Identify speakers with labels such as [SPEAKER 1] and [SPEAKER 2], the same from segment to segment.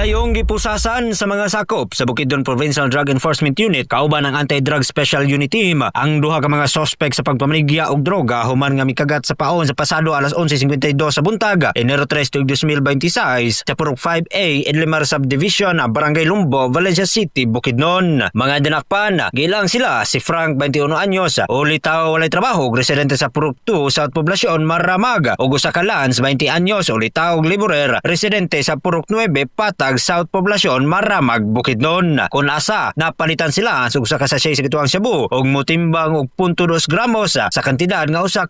[SPEAKER 1] Dayong gipusasan sa mga sakop sa Bukidnon Provincial Drug Enforcement Unit kauban ang Anti-Drug Special Unit Team ang duha ka mga suspect sa pagpamaligya og droga human nga mikagat sa paon sa pasado alas 11:52 sa buntag, Enero 3, 2026, sa Purok 5A, Edlimar Subdivision, Barangay Lumbo, Valencia City, Bukidnon. Mga dinakpan, gilang sila si Frank, 21 anyos, ulitaw walay trabaho, residente sa Purok 2, South Poblacion, Maramag, ug usa ka Lance, 20 anyos, ulitaw laborer, residente sa Purok 9, Patag, South Poblacion, Maramag, Bukidnon. Kung asa, napalitan sila sa usa ka sachet sa gituang shabu ug motimbang og 0.2 gramos sa kantidad nga 1,000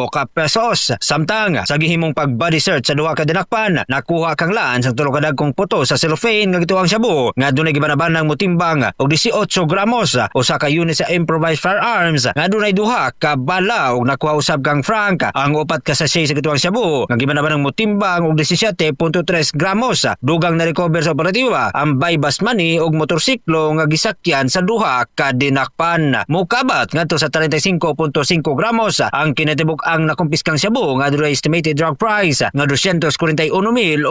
[SPEAKER 1] ka pesos. Samtang sa gihimong pag-body search sa duha ka dinakpan, nakuha kang Lance ang tulo ka dagkong puto sa cellophane nga gituang shabu nga dunay gibanabanang motimbang og 18 gramos, usa ka unit sa improvised firearms nga dunay duha ka bala, ug nakuha usab kang Frank ang upat ka sachet sa gituang shabu nga gibanabanang motimbang og 17.3 gramos. Dugang na recover sa operatiba ang buy-bust money ug motorsiklo nga gisakyan sa duha ka dinakpan. Mukabat ngadto sa 35.5 gramos ang kinatibuk-ang nakumpiskang shabu nga dunay estimated drug price nga 241,400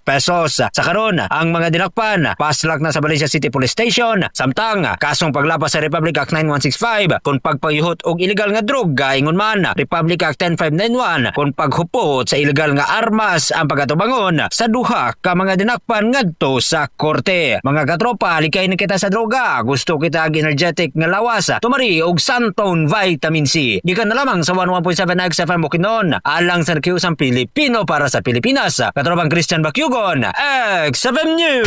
[SPEAKER 1] pesos. Sa karon, ang mga dinakpan paslak na sa Valencia City Police Station, samtang kasong paglapas sa Republic Act 9165 kon pagpayuhot og illegal nga droga, ingon man Republic Act 10591 kon paghupot sa illegal nga armas ang pagatubangon sa duha ka mga dinakpan ngadto sa korte. Mga katropa, likay na kita sa droga. Gusto kita og energetic nga lawas. Tumari og Santon Vitamin C. Gikan na lamang sa 11.7 XFM Bukidnon. Alang sa nakiusang Pilipino para sa Pilipinas. Katropang Christian Bakyugon, XFM News.